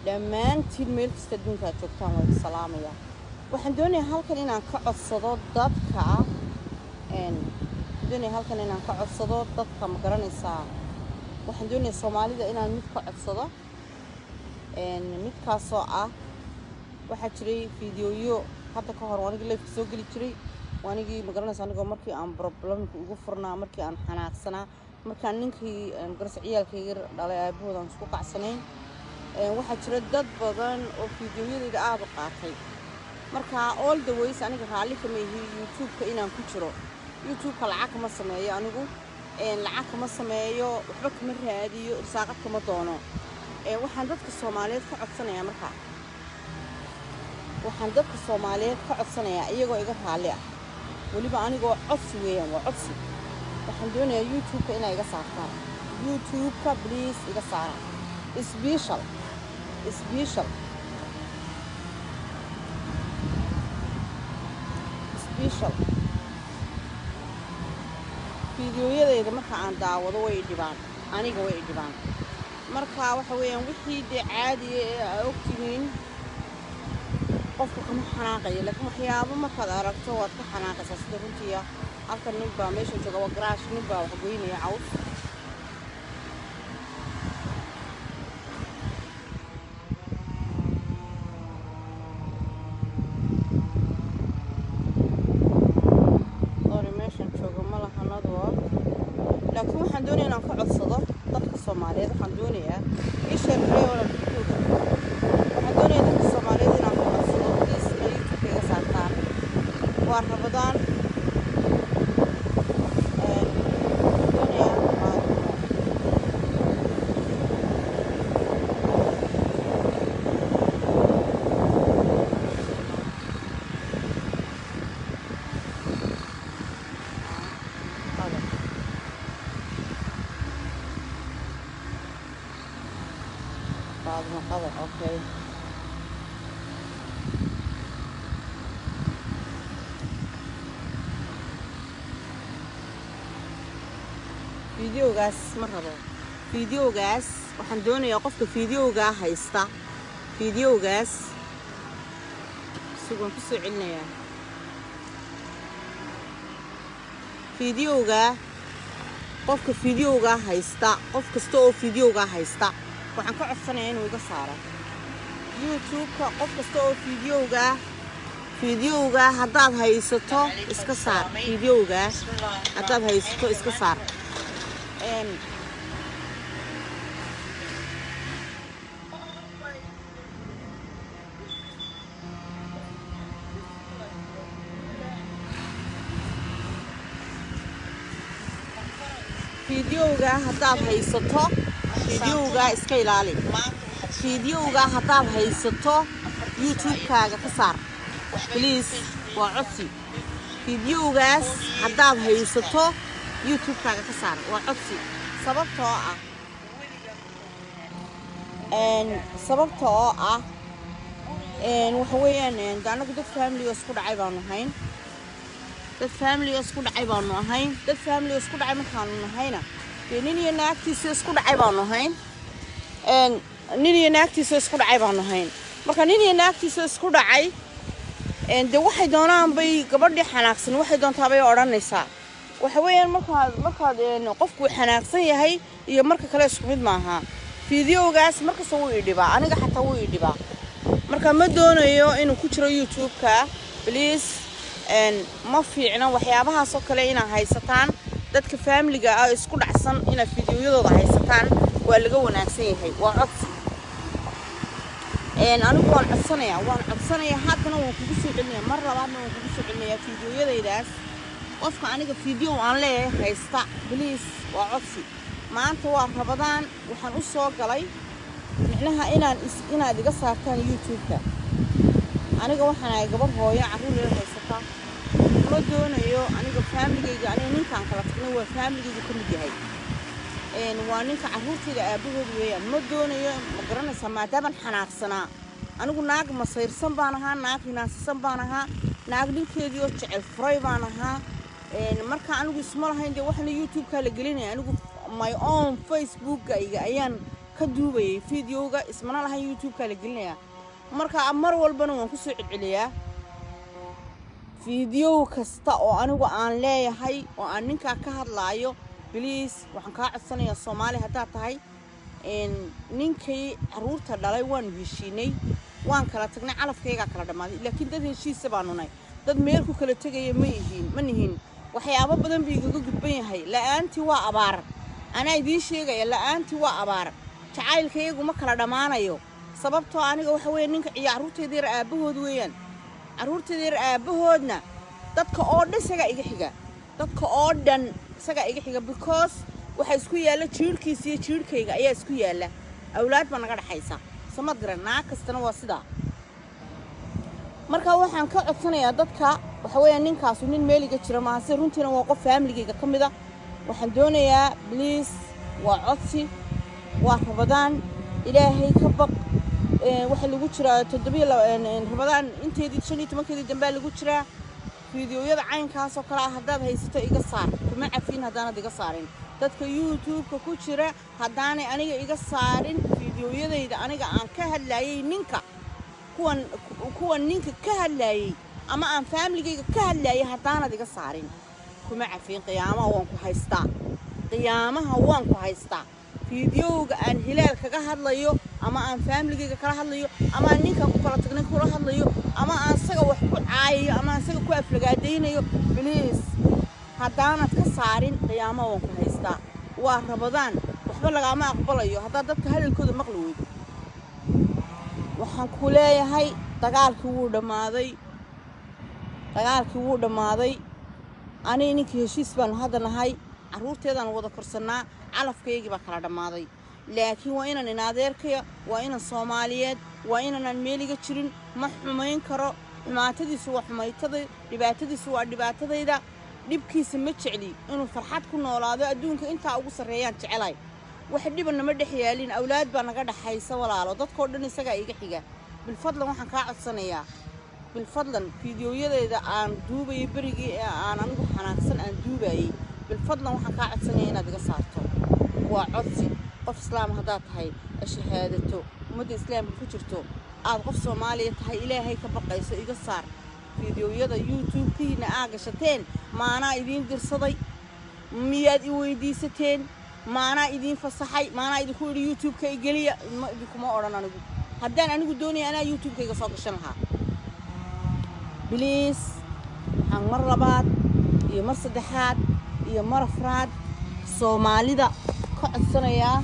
Dhammaantiin meel kasta adduunka aad joogtaan waan idin salaamayaa. Waxaan doonayaa halkan inaan ka codsado dadka een doonaya halkan inaan ka codsado dadka, ma garanaysaa, waxaan doonayaa Soomaalida inaan mid ka codsado, midkaasoo ah waxaa jiray fiidiyoyo hadda ka hor waanigii live-ka soo geli jiray, waanigii, ma garanaysa, anigoo markii aan problemka ugu furnaa, markii aan xanaaqsanaa, markaan ninkii, magaranaysa, ciyaalkayga dhalay aabahooda aan isku qacsanayn. Waxaa jira dad badan oo fiidiyoyadayda aada u qaatay. Marka all the ways aniga raalli kama ihi YouTube-ka inaan ku jiro. YouTube-ka lacag kama sameeyo anigu, lacag kama sameeyo, waxba kama raadiyo, irsaaqad kama doono. Waxaan dadka Soomaaliyeed ka codsanayaa, markaa waxaan dadka Soomaaliyeed ka codsanayaa, iyagoo iga raalli ah, weliba anigoo codsi weeyaan, waa codsi, waxaan doonayaa YouTube-ka inay iga saartaan. YouTube-ka please iga saara, special fiidiyoyadayda marka aan daawado way i dhibaan aniga, way i dhibaan. Marka waxa weeyaan wixii dee caadiya ee aa ogtihiin qofka kama xanaaqayo, laakiin waxyaabo markaad aragto waad ka xanaaqaysaa sida runtiya. Halkan nin baa meeshan jooga, waa garaash, nin baa wax goynaya caws. Sorry, meeshan jooga ma laha network, laakiin waxaan doonaya inaan ka codsado dadka Soomaaliyeed. Waxaan doonayaa ii share gareeyo walaal videoga. Waxaan doonayaa dadka Soomaaliyeed inaan ka codsado, please, inay YouTube iga saartaan. Waa Ramadaan. Waxaan doonayaa Qadar. Faadimo Qadar, okay. Fideogaas ma rabo. Fideogaas waxaan doonayaa qofka fideogaa haysta, fideogaas sugan kusoo celinayaa. Fideogaa qofka fideogaa haysta, qof kasta oo fideogaa haysta, waxaan ka codsanayaa inuu iga saaro YouTube-ka. Qof kasta oo fideogaa haddaad haysato, iska saar. Fideogaa haddaad haysato, iska saar. Fideogaa haddaad haysato, fideogaa iska ilaali. Fideogaa haddaad haysato, YouTube-kaaga ka saar, please, waa codsi. Fideogaas haddaad haysato, YouTube-kaaga ka saar, waa codsi. Sababtoo ah waxa weeyaan de annagu dad family oo isku dhacay baanu ahayn, dad family oo isku dhacay baanu ahayn. Dad family oo isku dhacay markaanu nahayna, dee nin iyo naagtiisa isku dhacay baanu ahayn, nin iyo naagtiisa isku dhacay baanu ahayn. Marka nin iyo naagtiisa isku dhacay, dee waxay doonaan bay gabadhii xanaaqsan waxay doontaa bay odhanaysaa. Waxa weeyaan markaad qofku xanaaqsan yahay iyo marka kale isku mid maaha. Fideogaas markasta wuu i dhibaa aniga, xataa wuu i dhibaa. Marka ma doonayo inuu ku jiro YouTube-ka, please. Ma fiicna waxyaabahaas oo kale inaad haysataan. Dadka faamiliga ah isku dhacsan inaad fideoyadooda haysataan waa laga wanaagsan yahay. Waa codsi. Anigu waan codsanayaa, waan codsanayaa. Haddana waan kugu soo celinaya, mar labaadna waan kugu soo celinayaa. Fideoyadaydaas qofka aniga fideo aan leeyahay haysta, please, waa codsi. Maanta waa Ramadaan. Waxaan u soo galay micnaha inaad iga saartaan YouTube-ka. Aniga waxaan ahay gabar hooyo carruur yar haysata. Ma doonayo aniga faamiligayga, aniga ninkaan kala tagnay waa faamiligaygu ka mid yahay, waa ninka carruurtayda aabahood weeyaan. Ma doonayo, ma garanaysaa, maadaamaan xanaaqsanaa. Anigu naag masayrsan baan ahaa, naag hinaasisan baan ahaa, naag ninkeedii oo jecel furay baan ahaa. Marka anigu isma lahayn dee waxaana YouTube-ka la gelinaya. Anigu my own Facebook-gayga ayaan ka ka duubayay videoga, ismana lahan YouTube-ka la gelinayaa. Marka mar walbana waan kusoo celceliyaa, video kasta oo anigu aan leeyahay oo aan ninkaa ka hadlaayo, please, waxaan kaa codsanayaa, Soomaali haddaad tahay, ninkii caruurta dhalay waanu heshiinay, waan kala tagnay, calafkaygaa kala dhammaaday, laakiin dad heshiisa baanu nahay. Dad meel ku kala tegaya ma ihiin, ma nihin. Waxyaabo badan buu igaga gudban yahay. La-aantii waa abaar, anaa idiin sheegaya. La-aantii waa abaar. Jacaylkayagu ma kala dhammaanayo, sababtoo aniga waxa weeye ninka iyo carruurtayda yar aabbahood weeyaan. Carruurtayda yar aabbahoodna dadka oo dhan isagaa iga xiga, dadka oo dhan isagaa iga xiga, because waxaa isku yaalla jiirhkiisa iyo jiirhkayga ayaa isku yaalla. Awlaad baa naga dhexaysa, samad garan. Naag kastana waa sidaa. Marka waxaan ka codsanayaa dadka, waxa weeyaan ninkaasu nin meeliga jira maaha, si runtiina waa qof faamiligayga ka mid a. Waxaan doonayaa, please, waa codsi, waa Rabadaan, Ilaahay ka baq. Waxaa lagu jiraa toddobiyo Rabadaan inteedii, 15-keedii dambaa lagu jiraa. Fiidiyoyada caynkaas oo kale ah haddaad haysato, iga saar. Kuma cafin haddaanad iga saarin. Dadka YouTube-ka ku jira haddaanay aniga iga saarin fiidiyoyadayda aniga aan ka hadlaayay ninka, kuwan ninka ka hadlaayey ama aan faamiligayga ka hadlaayay, haddaanad iga saarin, kuma cafin. Qiyaamaha waan ku haystaa, qiyaamaha waan ku haystaa. Fiidiyowga aan Hilaal kaga hadlayo ama aan faamiligayga kala hadlayo ama aan ninkan ku kala tagnay kula hadlayo ama aan isaga wax ku caayayo ama aan isaga ku aflagaadaynayo, please, haddaanad ka saarin, qiyaamaha waan ku haystaa. Waa Rabadaan, waxba lagaama aqbalayo haddaad dadka hadalkooda maqli weydo. Waxaan ku leeyahay, dagaalkii wuu dhammaaday, dagaalkii wuu dhammaaday. Aniga ninkii heshiis baanu hadda nahay, carruurteedaan wada korsannaa, calafkaygii baa kala dhammaaday. Laakiin waa inaan inadeerkaya, waa inan Soomaaliyeed, waa inaanaan meeliga jirin. Ma xumayn karo. Xumaatadiisu waa xumaytada, dhibaatadiisu waa dhibaatadayda. Dhibkiisa ma jecli. Inuu farxad ku noolaado, adduunka intaa ugu sarreeyaan jecelahay. Wax dhiba nama dhex yaalin, awlaad baa naga dhaxaysa. Walaalo, dadkoo dhan isagaa iga xiga. Bilfadlan, waxaan kaa codsanayaa, bilfadlan, fiidiyoyadeeda aan duubayay berigii ee aan anigu xanaaqsan aan duubayay, bilfadlan, waxaan kaa codsanaya inaad iga saarto. Waa codsi. Qof islaam haddaad tahay, shahaadato, ummadda islaamka ku jirto, aad qof Soomaaliya tahay, Ilaahay ka baqayso, iga saar fiidiyoyada YouTube-kiina aa gashateen. Maanaa idiin dirsaday? Miyaad i weydiisateen? Maanaa idiin fasaxay? Maanaa idinku idhi YouTube-ka igeliya? Ma idinkuma odhan. Anigu haddaan anigu doonaya, anaa YouTube-kayga soo gashan lahaa. Please, waxaan mar labaad iyo mar saddexaad iyo mar afraad Soomaalida ka codsanayaa,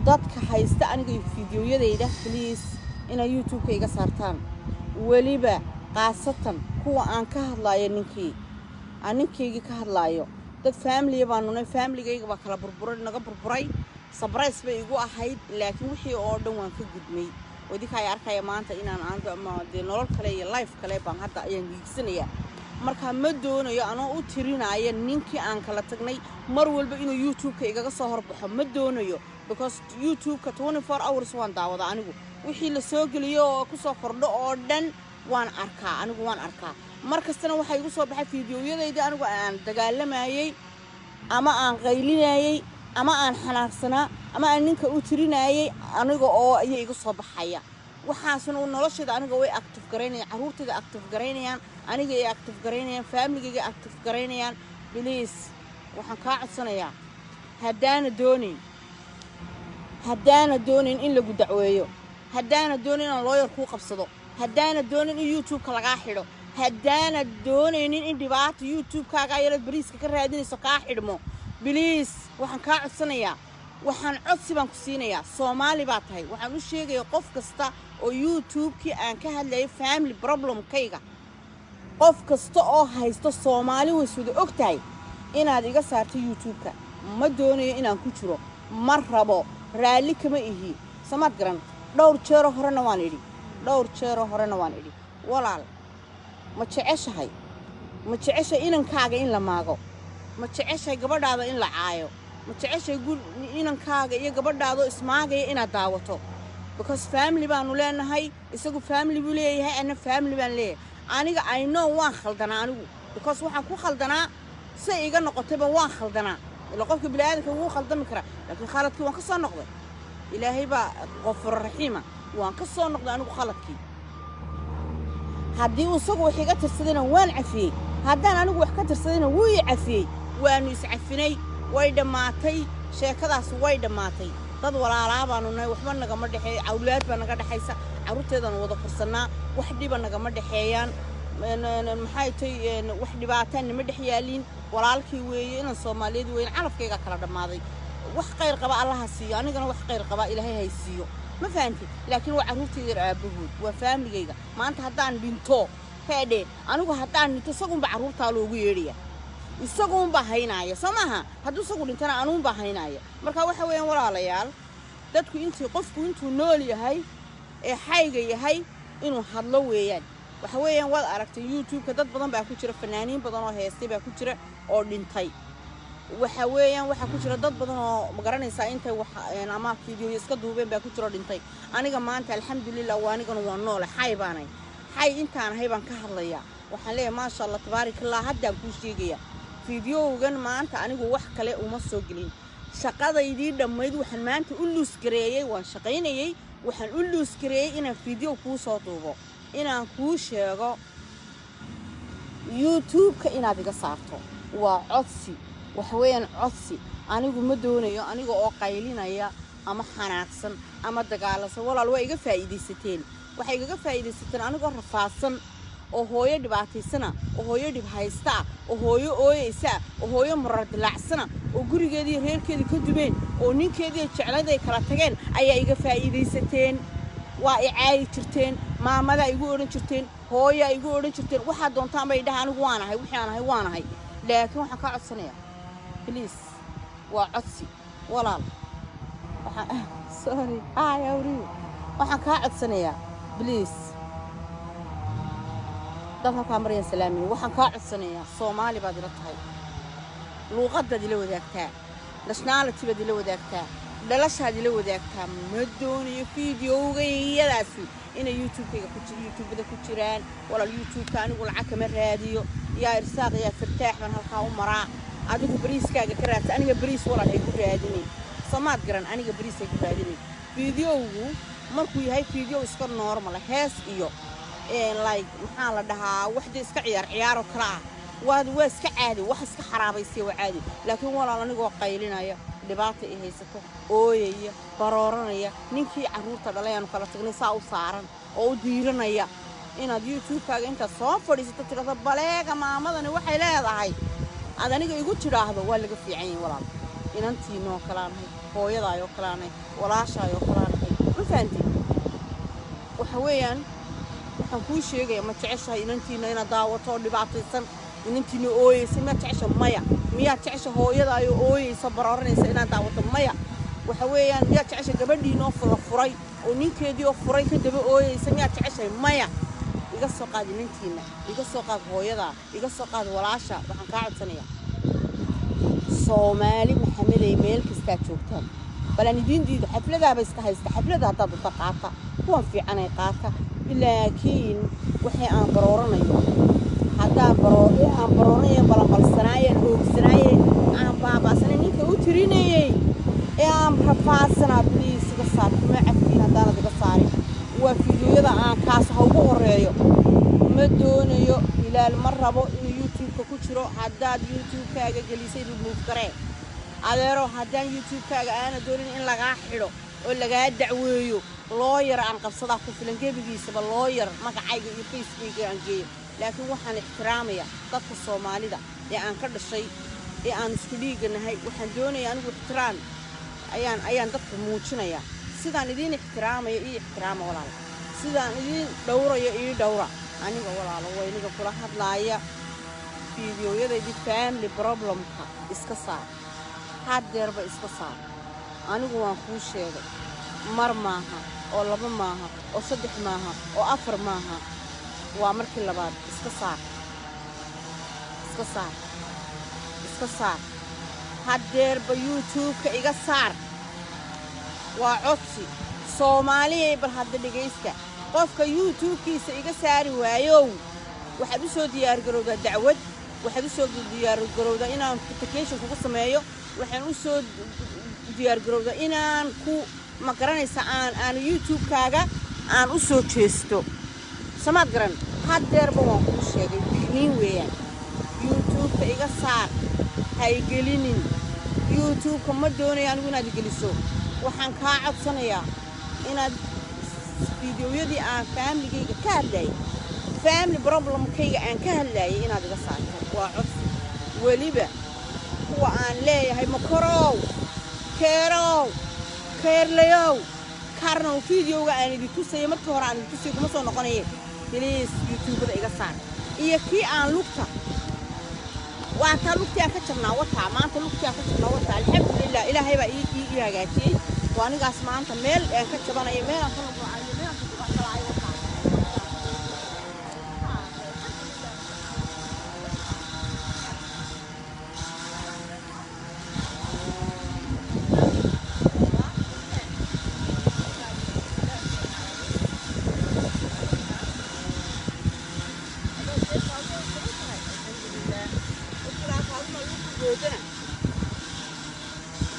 dadka haysta aniga fiidiyoyadayda, please, inay YouTube-ka iga saartaan, weliba khaasatan kuwa aan ka hadlaayo ninkii aan ninkaygii ka hadlaayo. Dad faamiliya baanu nay, faamiligayga baa kala burburay, naga burburay. Surprise bay igu ahayd, laakiin wixii oo dhan waan ka gudmay. Oo idinka ay arkaya maanta inaan aan dee nolol kale iyo life kale baan hadda ayaan hiigsanayaa. Marka ma doonayo, anoo u tirinaya ninkii aan kala tagnay, mar walba inuu YouTube-ka igaga soo horbaxo ma doonayo, because YouTube-ka 24 hours waan daawadaa anigu. Wixii la soo geliyo oo kusoo kordho oo dhan waan arkaa, anigu waan arkaa. Mar kastana waxaa igu soo baxay fiidiyoyadaydii anigu aan dagaalamayey ama aan qaylinayey ama aan xanaaqsanaa ama aan ninka u tirinayey aniga oo ayaa iga soo baxaya. Waxaasna noloshayda aniga way active garaynayaan, carruurtayda active garaynayaan, aniga ay active garaynayaan, faamiligayga active garaynayaan. Please, waxaan kaa codsanayaa, haddaana doonayn in lagu dacweeyo, haddaana doonayn inaan lawyer kuu qabsado, haddaana doonayn in YouTube-ka lagaa xidho, haddaana doonaynin in dhibaata YouTube-kaaga ayalad bariiska ka raadinayso kaa xidhmo, please, waxaan kaa codsanayaa, waxaan codsi baan ku siinayaa, Soomaali baa tahay. Waxaan u sheegaya qof kasta oo YouTube-kii aan ka hadlayay family problemkayga, qof kasta oo haysto, Soomaali way iswada og tahay, inaad iga saarto YouTube-ka. Ma doonayo inaan ku jiro, ma rabo, raalli kama ihi, samaad garan. Dhowr jeeroo horena waan idhi, dhowr jeeroo horena waan idhi. Walaal, ma jeceshahay? Ma jeceshahay inankaaga in la maago? Ma jeceshahay gabadhaada in la caayo? Ma jeceshahay inankaaga iyo gabadhaadoo ismaagaya inaad daawato? Because family baanu leenahay. Isagu family buu leeyahay, anna family baan leeyahay. Aniga I know waan khaldanaa anigu, because waxaan ku khaldanaa say iga noqotayba waan khaldanaa. Ila qofka bini'aadamka wuu khaldami karaa, laakiin khaladkii waan ka soo noqday. Ilaahay baa Qafuur Raxiima. Waan ka soo noqday anigu khaladkii. Haddii uu isagu wax iga tirsadayna, waan cafiyey. Haddaan anigu wax ka tirsadayna, wuu ii cafiyey. Waanu iscafinay, way dhammaatay sheekadaas, way dhammaatay. Dad walaalaa baanu nahay, waxba nagama dhexeeyo. Awlaad baa naga dhexaysa, carruurteedaan wada korsannaa, wax dhiba nagama dhexeeyaan. Maxay tay, wax dhibaataa nima dhex yaaliin. Walaalkii weeye, inaan Soomaaliyeed weyn. Calafkaygaa kala dhammaaday. Wax qayr qaba Allaha siiyo, anigana wax qayr qaba Ilaahay hay siiyo. Ma fahanti? Laakiin waa carruurtayda yar aabbahood, waa family-gayga. Maanta haddaan dhinto, heedhe, anigu haddaan dhinto, isagunba carruurtaa loogu yeedhaya, isaguunbaa haynaaya. Soo maaha? Hadduu isagu dhintana, anuunbaa haynaaya. Marka waxa weeyaan, walaalayaal, dadku intii qofku intuu nool yahay ee xayga yahay inuu hadlo weeyaan. Waxa weeyaan, waad aragtay YouTube-ka dad badan baa ku jira, fanaaniin badan oo heestay baa ku jira oo dhintay. Waxa weeyaan, waxaa ku jira dad badan oo, magaranaysaa, intay wax ama fiidiyoyo iska duubeen baa ku jira oo dhintay. Aniga maanta, alxamdulilah, waa anigana waa noole, xay baanay. Xay intaan ahay baan ka hadlayaa. Waxaan leeyahay, maasha Allah, tabaarik Allah. Haddaan kuu sheegaya, fiidiyowgan maanta anigu wax kale uma soo gelin. Shaqadaydii dhammayd waxaan maanta u lose gareeyey, waan shaqaynayey, waxaan u lose gareeyey inaan fiidiyow kuu soo duubo, inaan kuu sheego YouTube-ka inaad iga saarto. Waa codsi, waxa weeyaan codsi. Anigu ma doonayo aniga oo qaylinaya ama xanaaqsan ama dagaalansan. Walaal, waa iga faa'iidaysateen. Waxay igaga faa'iidaysateen anigoo rafaadsan oo hooyo dhibaataysana oo hooyo dhib haysta ah oo hooyo ooyeysa oo hooyo murar dilaacsana oo gurigeedii reerkeedii ka dumeen oo ninkeedii jeclayd ay kala tageen ayaa iga faa'iidaysateen. Waa i caayi jirteen, maamadaa igu odhan jirteen, hooyaa igu odhan jirteen, waxaad doontaan bay dhaha. Anigu waan ahay wixii aan ahay, waan ahay. Laakiin waxaan kaa codsanayaa, please, waa codsi, walaal. Waxaan, sorry, hi, how are you? Waxaan kaa codsanayaa, please, dad halkaa maryan salaamiye. Waxaan kaa codsanayaa, Soomaali baad ila tahay, luuqadaad ila wadaagtaa, nationality baad ila wadaagtaa, dhalashaad ila wadaagtaa. Ma doonayo fideogayadaasi inay YouTube-kayga ku YouTube-ada ku jiraan. Walaal, YouTube-ka anigu lacag kama raadiyo. Yaa irsaaq yaa firtaax baan halkaa u maraa. Adigu bariiskaaga ka raadsa, aniga bariis, walaal, hay ku raadinin. Samaad garan? Aniga bariis hay ku raadinin. Fideogu markuu yahay fideo iska normal, hees iyo like, maxaa la dhahaa, waxdii iska ciyaar ciyaaroo kale ah, waa iska caadi, wax iska xaraabaysiya waa caadi. Laakiin walaal, anigoo qaylinaya, dhibaata i haysato, ooyaya, barooranaya, ninkii carruurta dhalay aanu kala tagnay saa u saaran oo u diiranaya, inaad YouTube-kaaga intaad soo fadhiisato tidhahdo, "Baleega maamadani waxay leedahay," aad aniga igu tidhaahdo, waa laga fiican yahay, walaal. Inantiinoo kalaanahay, hooyadaayoo kalaanahay, walaashaayoo kalaanahay. Ma fahanti? Waxa weeyaan, waxaan kuu sheegaya, ma jeceshahay inantiina inaad daawato oo dhibaataysan, inantiina ooyeysa? Miyaad jecesha? Maya. Miyaad jecesha hooyadaayoo ooyeysa, barooranaysa inaad daawato? Maya. Waxa weeyaan, miyaad jecesha gabadhiinoo la furay oo ninkeedii oo furay ka daba ooyeysa? Miyaad jeceshahay? Maya. Iga soo qaad inantiina, iga soo qaad hooyadaa, iga soo qaad walaasha. Waxaan kaa codsanayaa, Soomaali Maxamedey, meel kastaad joogtaan, bal aan idiin diido. Xafladaaba iska haysta, xaflada haddaad wada qaata, kuwan fiicanay qaata. Laakiin waxay aan barooranayo, haddaan aan barooranayo, balanbalsanaayeen, oogsanaaye, aan baaba'sanay, ninka u tirinayey ee aan rafaadsanaa, please, iga saar. Kuma cafiin haddaanad iga saarin. Waa fiidiyooyada aan kaas ha ugu horeeyo. Ma doonayo, Hilaal, ma rabo inuu YouTube-ka ku jiro. Haddaad YouTube-kaaga gelisay, remove garee, adeero. Haddaan YouTube-kaaga aana doonin in lagaa xidho oo lagaa dacweeyo, lawyer aan qabsadaa ku filan. Gebigiisaba lawyer magacayga iyo Facebookga aan geeyo. Laakiin waxaan ixtiraamaya dadka Soomaalida ee aan ka dhashay ee aan isku dhiigga nahay. Waxaan doonayaa anigu ixtiraam ayaan dadka muujinayaa. Sidaan idiin ixtiraamaya ii ixtiraama, walaal. Sidaan idiin dhowrayo ii dhowra. Aniga, walaalo, waa iniga kula hadlaaya. Fiidiyooyadaydii family problemka iska saar, haddeerba iska saar. Anigu waan kuu sheegay, mar maaha oo laba maaha oo saddex maaha oo afar maaha, waa markii labaad. Iska saar, iska saar, iska saar haddeerba. YouTube-ka iga saar, waa codsi. Soomaaliyay, bal hadda dhegaysta. Qofka YouTube-kiisa iga saari waayow, waxaad u soo diyaargarowdaa dacwad, waxaad u soo diyaargarowdaa inaan petition kugu sameeyo, waxaan u soo diyaargarowdaa inaan ku Ma garanaysa aan YouTube-kaaga aan u soo jeesto. Samaad garan, haddeerba waan kuu sheegay, digniin weeyaan. YouTube-ka iga saar, ha igelinin YouTube-ka. Ma doonaya anigu inaad igeliso. Waxaan kaa codsanayaa inaad fiidiyoyadii aan family-gayga ka hadlayay, family problem-kayga aan ka hadlayay, inaad iga saarto. Waa codsi. Weliba kuwa aan leeyahay makorow, keerow, keerlayow, karnow, fiidiyowga aan idin tusaya markii hore aan idin tusaya kuma soo noqonaye. Please, YouTube-ada iga saar. Iyo kii aan lugta, waa taa lugtii aan ka jabnaa, wataa maanta lugtii aan ka jabnaa, wataa. Alxamdulilah, Ilaahay baa ii hagaajiyey. Waa anigaas maanta meel aan ka jabanayo, meel aan ka luglaayo, meel aan ka jabanayo, wataa.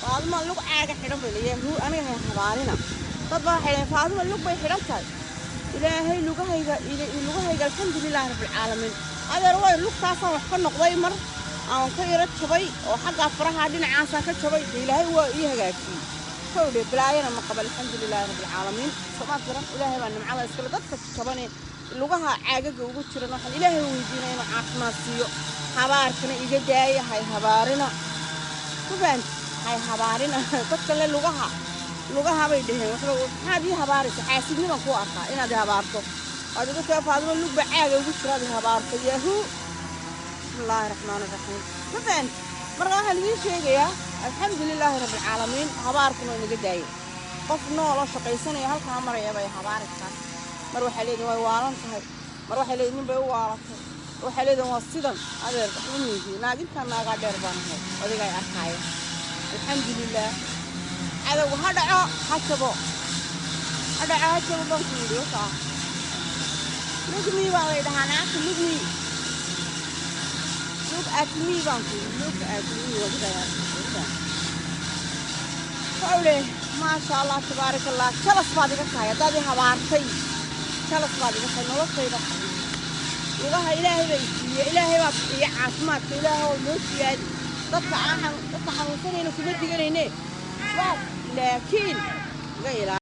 Faaduma lug caaga xidhan bay leeyahay. Aniga hay habaarina. Dad baa waxay leeyihiin Faaduma lug bay xidhan tahay. Ilaahay lugahayga, alxamdulilaahi rabbilcaalamiin. Adeer, way lugtaasaan wax ka noqday, mar aan ka yaro jabay oo xaggaa faraha dhinacaasaan ka jabay. Dee Ilaahay waa ii hagaajiyey, kowdhe, balaayana ma qaba, alxamdulilaahi rabbilcaalamiin. Soomaad garan, Ilaahay baa nimcada iskale. Dadka jabane lugaha caagaga ugu jiran waxaan Ilaahay weydiinaya inuu caafimaad siiyo. Habaarkana iga daaya, hay habaarina. Ku fahanti, hay habaarina. Dadka le lugaha lugaha bay dheheen, waxba maxaad ii habaaraysa? Xaasidniman kuu arkaa inaad i habaarto. Waad igu tee Faadimo lugba caaga ugu jira aad i habaarto. Yahuu, bismillaahi raxmaani raxiim. Ma fahanti? Marka waxaan idiin sheegayaa, alxamdulilaahi rabbilcaalamiin, habaarkuna inaga daayay. Qof nool oo shaqaysanaya halkaa maraya bay habaaraysaa. Mar waxay leedihin way waalan tahay, mar waxay leedihin nin bay u waalatay, waxay leedihin waa sidan. Adeer, waxba miihi. Naagintaa naagaa dheer baan ahay, odigay arkaaya. Alxamdulilah. Cadowga ha dhaco, ha jabo, ha dhaco, ha jabo baan ku yidhi. Wakaa look me baa lay dhahaa naagta. Look me, look at me baan ku yidhi, look at me. Odigay arkaya. Hawle, maasha Allah, tabaaraka Allah. Jealous baad iga tahay haddaad i habaartay. Jealous baad iga tahay noloshayda. Lugaha Ilaahay baa isiiye, Ilaahay baa bixiya caafimaadka. Ilaahay oo noo siyaadi. Dadka aan dadka xanuunsanayna kuma diganayne, laakiin iga ilaa